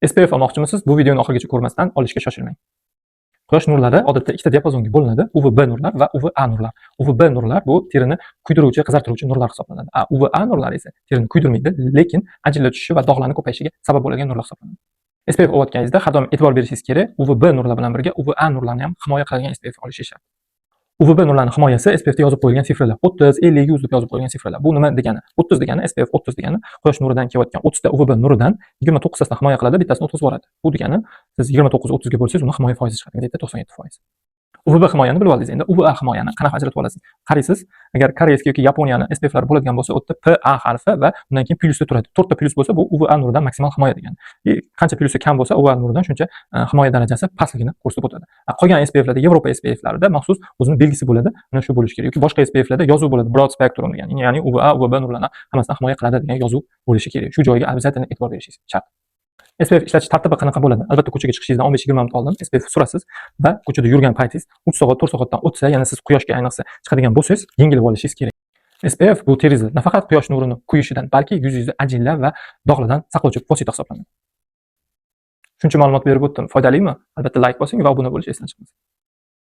SPF olmoqchimisiz? Bu videoni oxirigacha ko'rmasdan olishga shoshilmang. Quyosh nurlari odatda ikkita diapazonga bo'linadi: UVB nurlar va UVA nurlar. UVB nurlar bu terini kuydiruvchi, qizartiruvchi nurlar hisoblanadi. A UVA nurlari esa terini kuydirmaydi, lekin ajinlar tushishi va dog'larni ko'payishiga sabab bo'ladigan nurlar hisoblanadi. SPF olayotganingizda har doim e'tibor berishingiz kerak, UVB nurlar bilan birga UVA nurlarni ham himoya qiladigan SPF olishingiz shart. UVB nurlarning himoyasi SPFda yozib qo'yilgan sifralar: 30, 50, 100 deb yozib qo'yilgan sifralar. Bu nima degani? 30 degani, SPF 30 degani quyosh nuridan kelayotgan 30 ta UVB nuridan 29 tasini himoya qiladi, bittasini o'tkazib yuboradi. Bu degani, siz 29 30 ga bo'lsangiz, uni himoya foizi chiqadi, где-то 97%. UVB himoyani bilib oldingiz. Endi UVA himoyani qanaqa ajratib olasiz? Qaraysiz, agar корейский yoki Yaponiyani SPFlari bo'ladigan bo'lsa, u yerda PA harfi va undan keyin plyusda turadi. To'rtta plyus bo'lsa, bu UVA nuridan maksimal himoya degani. И qancha plyusi kam bo'lsa, UVA nuridan shuncha himoya darajasi pastligini ko'rsatib o'tadi. Qolgan SPFlarda, Yevropa SPFlarida maxsus o'zini belgisi bo'ladi. Mana shu bo'lishi kerak. Yoki boshqa SPFlarda yozuv bo'ladi, broad spectrum degan, ya'ni UVA, UVB nurlarni hammasidan himoya qiladi degan yozuv bo'lishi kerak. Shu joyga обязательно e'tibor berishingiz shart. SPF ishlatish tartibi qanaqa bo'ladi? Albatta, ko'chaga chiqishingizdan 15-20 minut oldin SPF surasiz va ko'chada yurgan paytingiz 3 soat, 4 soatdan o'tsa, yana siz quyoshga, ayniqsa, chiqadigan bo'lsangiz, yengil olishingiz kerak. SPF bu teringizni nafaqat quyosh nurini kuyishidan, balki yuzingizni ajinlar va dog'lardan saqlovchi vosita hisoblanadi. Shuncha ma'lumot berib o'tdim. Foydalimi? Albatta, like bosing va obuna bo'lish esdan chiqmasin.